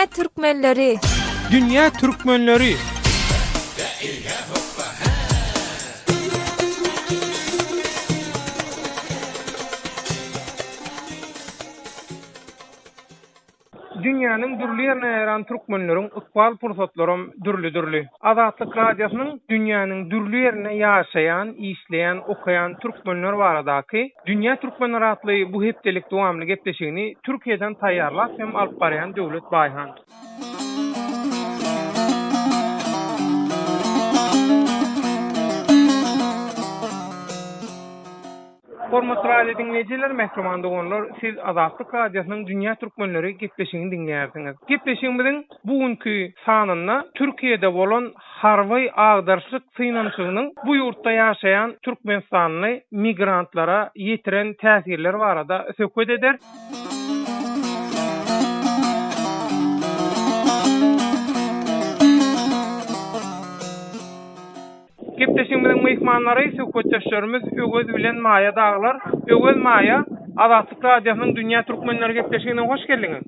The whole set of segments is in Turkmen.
Dünýä türkmenleri! Dünýä türkmenleri! Dünýäniň dürli ýerine ýaýran türkmenleriň ykbal pursatlaram dürli-dürli. Azatlyk Radiosynyň dünýäniň dürli ýerinde ýaşaýan, işleýän, okaýan türkmenler baradaky Dünýä türkmenleri atly bu hepdelik dowamly gepleşigini Türkiýeden taýýarlap hem alyp barýan Döwlet Baýhan. Hormatly radio diňleýjiler, mähriban doganlar, siz Azatlyk Radiosynyň Dünýä Türkmenleri gepleşigini diňleýärsiňiz. Gepleşigimiziň bu günki sanynda Türkiýede bolan harby agdaryşlyk synanyşygynyň bu ýurtda ýaşaýan türkmenistanly migrantlara ýetiren täsirleri barada söhbet ederis. Gepleşigimiziň myhmanlary, söhbetdeşlerimiz Öwez bilen Maýa dagylar. Öwez, Maýa, Azatlyk Radiosynyň Dünýä Türkmenleri gepleşigine hoş geldiňiz.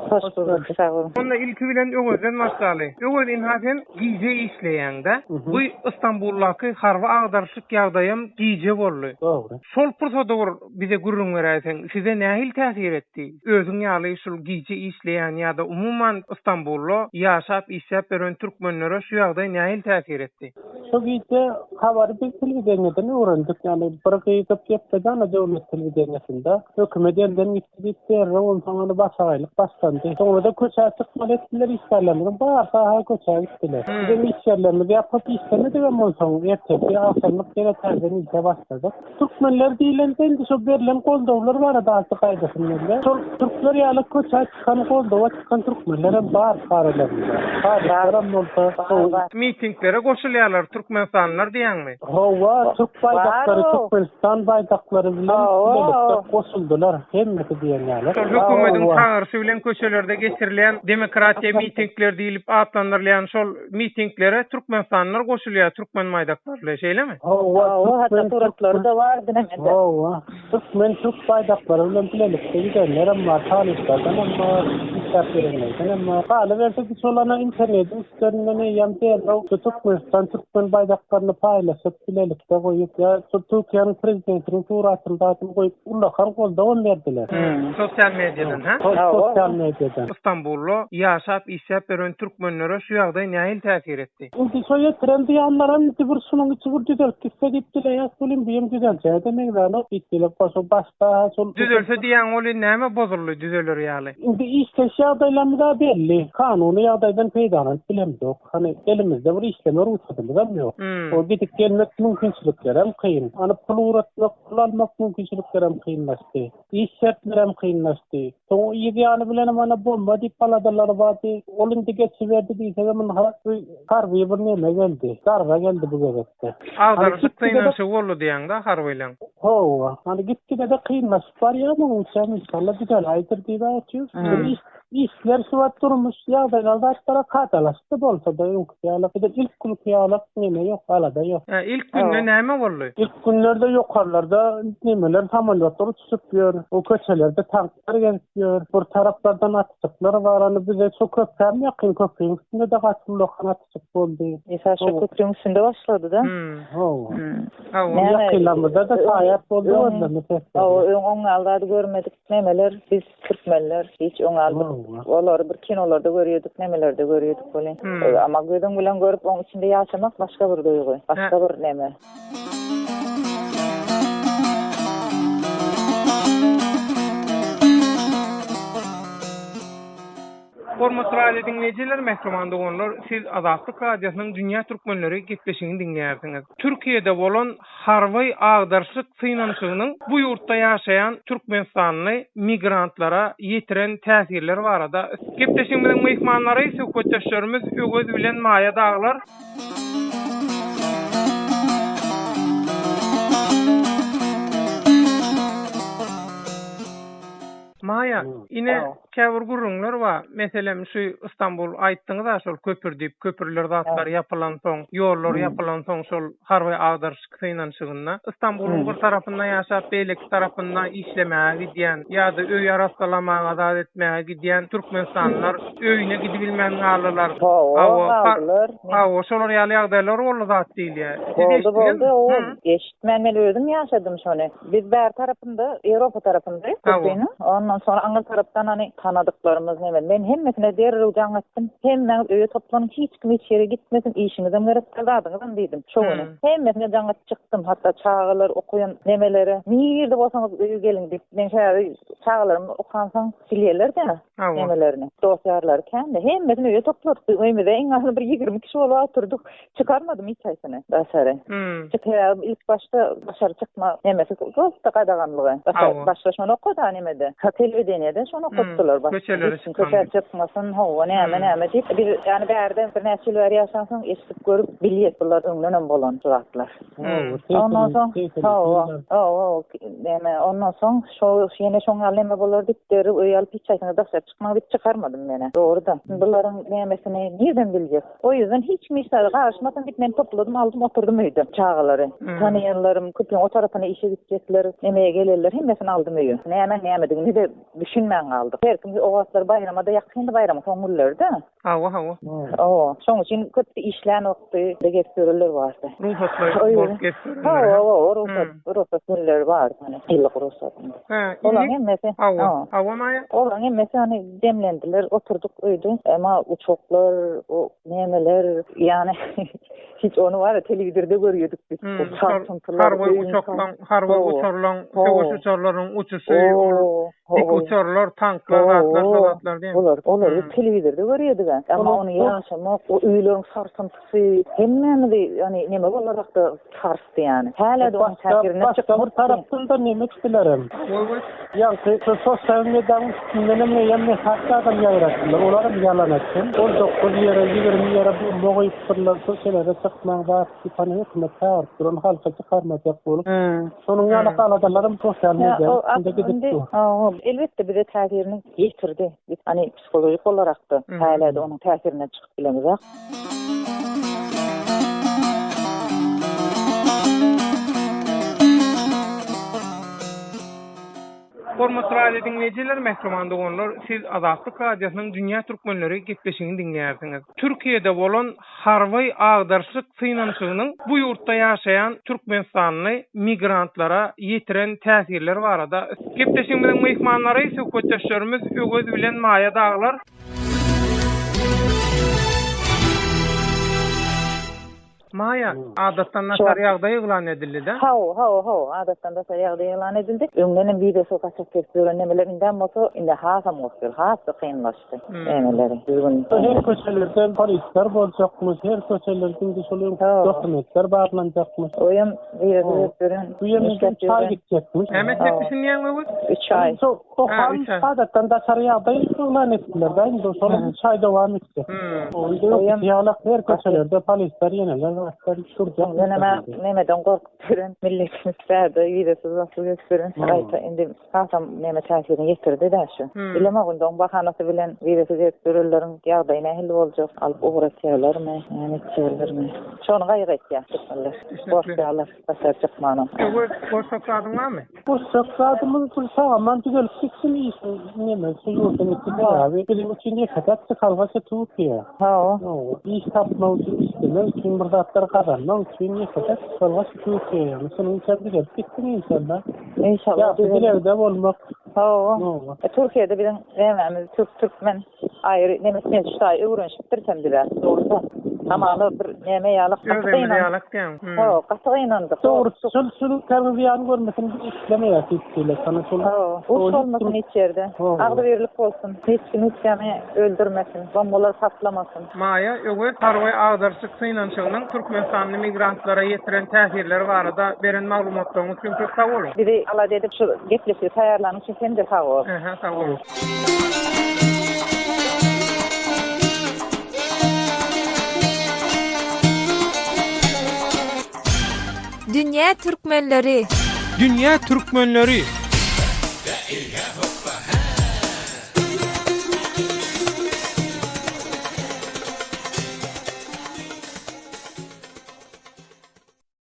Hoş bulduk, sag boluň. Onda ilki bilen Öwezden başlaly. Öwez, ynha sen gije işleýäň-dä. Bu Ystambuldaky harby agdaryşlyk ýagdaýam gije boldy. Dogry. Şol pursady bir bize gürrüň beräýseň, size nähili täsir etdi? Özüň ýaly şul gije işleýän ýa-da umuman Ystambulda ýaşap işläp ýören türkmenlere şu ýagdaý nähili täsir etdi? Şo gije habary biz telewideniýeden öwrendik. Ýagny bir gyzyp gepledi ana döwlet telewideniýesinde. Hökümet elden gitdi diýip derrew onsoň ony başagaýlyk başlandy. Soňra-da köçä çykmaly etdiler işgärlerimiziň barysy ha köçä gitdiler. Bizem iş ýerlerimizi ýapyp işlemedigem onsoň ertesi agşamlyk ýene täzeden işe başladyk. Türkmenler diýlende indi şo berlen goldawlar barada azajyk aýdasym gelýär. Şol türkler ýaly köçä çykan goldawa çykan türkmenlerem bar aralarynda. Talyplaram bolsa Bar. Mitinglere goşulýarlar türkmenistanlylar diýýäňmi? Hawa, türk baýdaklary Türkmenistan baýdaklary bilen bilelikde goşuldylar hemmesi diýen ýaly. Şol hökümediň çagyryşy bilen köçelerde geçirilýän demokratiýa mitingleri diýlip atlandyrylýan şol mitinglere türkmenistanlylar goşulýar türkmen baýdaklary bilen şeýlemi? Hawa, Hawa, hatda suratlary-da bardy nemede. Hawa, türkmen türk baýdaklary bilen bilelikde gidenlerem bar, talyplardanam bar, işläp ýörenlerdenem bar. Galyberse-de şol ana internetiň üstlerinden eýýäm derrew şu Türkmenistan türkmen baýdaklaryny paýlaşyp, bilelikde goýup ýa şu Türkiýäniň prezidentiniň suratyny zadyny goýup ullakan goldawam berdiler. Sosial mediadan hä? Sosial mediadan. Stambulda ýaşap işläp ýören türkmenlere şu ýagdaý nähili täsir etdi? Indi şo ýetiren zyýanlaram indi bir şunuň içi bir düzelip gitse diýip dileýäs welin bu hem düzeljege-de meňzänok diýip dilek bar. Şo başda-ha şol. Düzelse diýýäň welin näme bozuldy düzeler ýaly? Indi işleýiş ýagdaýlarymyz-a belli. Kanuny ýagdaýdan peýdalanyp bilemzok. Hany elimizde bir işleme rugsadymyzam ýok. O gidip gelmek mümkinçiliklerem kyn. Hany pul ugratmak, pul almak mümkinçiliklerem kynlaşdy. Iş şertlerem kynlaşdy. Soň yz ýany bilenem ana bomba diýip aladalary bardy. Ol indi geçiberdi diýsegem ynha bu harby bir neme geldi. Zarba geldi bu gezekde. Agdaryşyk synanyşygy boldy diýýäňdä harbylaň. Hawa. Hany gitgide-de kynlaşyp barýar munuň üçem inşallah düzeläýdir diýip otyrys. Bir iş işler şu wagt durmuş ýagdaýlar zatlara kadalaşdy bolsa-da öňküsi ýaly edil ilk günki ýaly neme ýok alada ýok. Hä ilk günde näme boldy? Ilk günlerde ýokarlarda nemeler samolýotlar uçuşyp ýör. O köçelerde tank Lar gezip ýör. Bir taraplardan atyşyklar bar. Ony bize şo köprä ýakyn köprüň üstünde-de gaty ullakan atyşyk boldy. Esas şo köprüň üstünde başlady-da. Hawa. Hawa. Ýakynlarymyzda-da şaýat boldy özlerine seslerine. Hawa, öň oň ýaly zady görmedik nemeler biz türkmenler hiç öň ýaly bir olary bir kinolarda görýärdik, nemelerde görýärdik welin. Amma gözüň bilen görüp oň içinde ýaşamak başga bir duýgy, başga bir neme. Hormatly radio diňleýjiler, mähriban doganlar, siz Azatlyk Radiosynyň Dünýä Türkmenleri gepleşigini diňleýärsiňiz. Türkiýede bolan harby agdaryşlyk synanyşygynyň bu ýurtda ýaşaýan türkmenistanly migrantlara ýetiren täsirleri barada gepleşigimiziň myhmanlary, söhbetdeşlerimiz Öwez bilen Maýa dagylar. Maýa, ine, Hawa. Käbir gürrüňler bar. Meselem, şu Istanbul aýtdyňyz-a şol köpür diýip, köpürler zatlar ýapylansoň, ýollar ýapylansoň şol harby agdaryşyk synanyşygynda Istanbulyň bir tarapynda ýaşap, beýleki tarapynda işlemäge gidýän ýa-da öý arassalamaga zat etmäge gidýän türkmenistanlylar öýüne gidibilmän galdylar. Hawa, galdylar. Hawa, şolar ýaly ýagdaýlar boldy zat diýilýär. Siz Boldy, boldy, o eşitmän men özüm ýaşadym şony. Biz bäri tarapynda, Ýewropa tarapynda köpriniň. Ondan soňra aňry tarapdan hany tanadyklarymyz neme. Men hemmesine derrew jaň etdim. Hemmäňiz öýe toplanyň, hiç kim hiç ýere gitmesin, işiňizem gerek däl, zadyňyzam diýdim. Şo güni. Hemmesine jaň edip çykdym. Hatda çagalar okaýan nemelere, nirde bolsaňyz öýe geliň diýip. Men sebäbi çagalarym okansoň bilýärler-dä nemelerini. Dost-ýarlary kän-de. Hemmesini öýe topladyk. Öýümizde iň azy bir 20 kişi bolup oturdyk. Çykarmadym hiç haýsyny daşary. Sebäbi ilk başda daşary çykma nemesi bolupdy gadaganlygy. Başda şony okady nemede. Telewideniýede şony okatdylar başda. Köçelere çykmasyn, hawa näme näme diýip. Biz ýani bärde birnäçe ýyl bäri ýaşansoň eşidip görüp bilýäs bular öňdenem bolan zatlar. Ondan soň hawa, hawa, näme ondan soň şo ýene şoň ýaly neme bolar diýip derrew öýe alyp hiç haýsyňyz daşary çykmaň diýip çykarmadym menä. Dogry-da. Bularyň nämesini nirden biljek? O ýüzden hiç kim hiç zada garyşmasyn diýip men topladym aldym oturdym öýde çagalary. Tanaýanlarym köpüň o tarapyna işe gitjekler, nemeye gelenler hemmesini aldym öýe. Nämäň nämedigini-de düşünmän galdyk. Her kim o wagtlar baýrama-da ýakyndy baýramyň soň günleri-de. Hawa hawa. Hawa. Şoň üçin köpüsi işlänokdy, gezip ýörenler bardy. Rugsatly bolup gezip ýörenler. Hawa hawa rugsat rugsat günleri bardy hany ýyllyk rugsat. Hä Olaň hemmesi. Hawa. Hawa Maýa. Olaň hemmesi hany Demlendiler, oturdyk öýde. Emma uçaklar, o nämeler, ýany hiç ony bar ya telewizorda görýärdik biz. Hmm, sarsyntylar, harby uçaklaň, harby uçarlaň, söweş uçarlarynyň uçuşy, ol dik uçarlar, tanklar, zatlar, şo zatlar diýen. Olar, olar biz telewizorda görýärdik. Emma ony ýaşamak, o öýleriň sarsynty hemmämizi, ýani neme bolarakda sarsdy ýani. Hälä-de onuň täsirinden Başga bir tarapdan-da neme etdilerem. Ýaňky şu sosial medianyň üstündenem eýýäm mesaj adam ýaýratdylar. Olaram ýalan eken. On dokuz ýere, 20 ýere bomba goýupdyrlar. Köçelere çykmaň zat diýip, hany hökümet çagyryp duran halky çykarmajak bolup. Şonuň ýaly aladalaram sosial medianyň üstünde gidip dur. Elbetde bize täsirini ýetirdi. Biz hany psihologik olarak-da hälä-de onuň täsirinden çykyp bilemizok. Hormatly radio diňleýjiler, mähriban doganlar, siz Azatlyk Radiosynyň Dünýä Türkmenleri gepleşigini diňleýärsiňiz. Türkiýede bolan harby agdaryşlyk synanyşygynyň bu ýurtda ýaşaýan türkmenistanly migrantlara ýetiren täsirleri barada gepleşigimiziň myhmanlary söhbetdeşlerimiz Öwez bilen Maýa Daglar. Maýa, adatdan daşary ýagdaý yglan edildi-dä? Hawa, hawa, hawa, adatdan daşary ýagdaý yglan edildi. Öňden hem wizasiz gaçak gelip ýören nemeler indem bolsa, indi hasam gopýar, has-da kynlaşdy nemeleri, düzgün. Her köçelerde polisler boljakmyş, her köçelerde indi şol öňki dokumentler barlanjakmyş. Oýam wizasiz gelip ýören, Bu ýerde üç aý gitjekmiş. Näme etjekmişin diýýäň Öwez? Üç aý. Okan adatdan daşary ýagdaý yglan etdiler-de, indi şol üç aý dowam etjek. Indi ýalak her köçelerde polisler ýeneler zatlar durjak. Menem nemeden gorkup ýören milletimiz bärde wizasiz zatsyz gezip ýören gaýta indi hasam neme täsirini ýetirdi-dä şu. Bilemok indi oň bahanasy bilen wizasiz gezip ýörenleriň ýagdaýy nähili boljak, alyp ugratýarlarmy, näme etýärlermi. Şony gaýgy etýär türkmenler. Gorkýarlar daşary çykmana. Öwez, goşjak zadyň barmy? Goşjak zadymyz bu sag-aman düzelip gitsin işiň neme şu ýurduň içi sebäbi biziň üçin ýeke-täk çykalga şu Türkiýe. Hawa. Iş tapmak üçin, işlemek üçin, bir zatlar gazanmak üçin ýeke-täk çykalga şu Türkiýe ýagny şonuň üçin düzelip gitsin inşallah. Inşallah Ýagşy dilegde bolmak. Hawa. Türkiýede biziň nämämiz türk türkmen Aýry neme sen şu taý öwrenişipdiris hem bize. Dogry. Hamala bir neme ýaly gaty gynandyk. Ýalak diýýäň. Hawa, gaty gynandyk. Dogry, şol şol ülkäniň zyýan görmesin diýip islemeýär hiç hili. Sana şol. Hawa, uruş bolmasyn hiç ýerde. Agzybirlik bolsun. Hiç kim hiç kimi öldürmesin. Bombalar partlamasyn. Maýa Öwez harby agdaryşyk synanyşygynyň türkmenistanly migrantlara ýetiren täsirleri barada beren maglumatlaryňyz üçin köp sag boluň. Bizi alada edip şu gepleşigi taýýarlanyň üçin sen-de sag bol. Ähä sag boluň. Dünýä türkmenleri. Dünýä türkmenleri.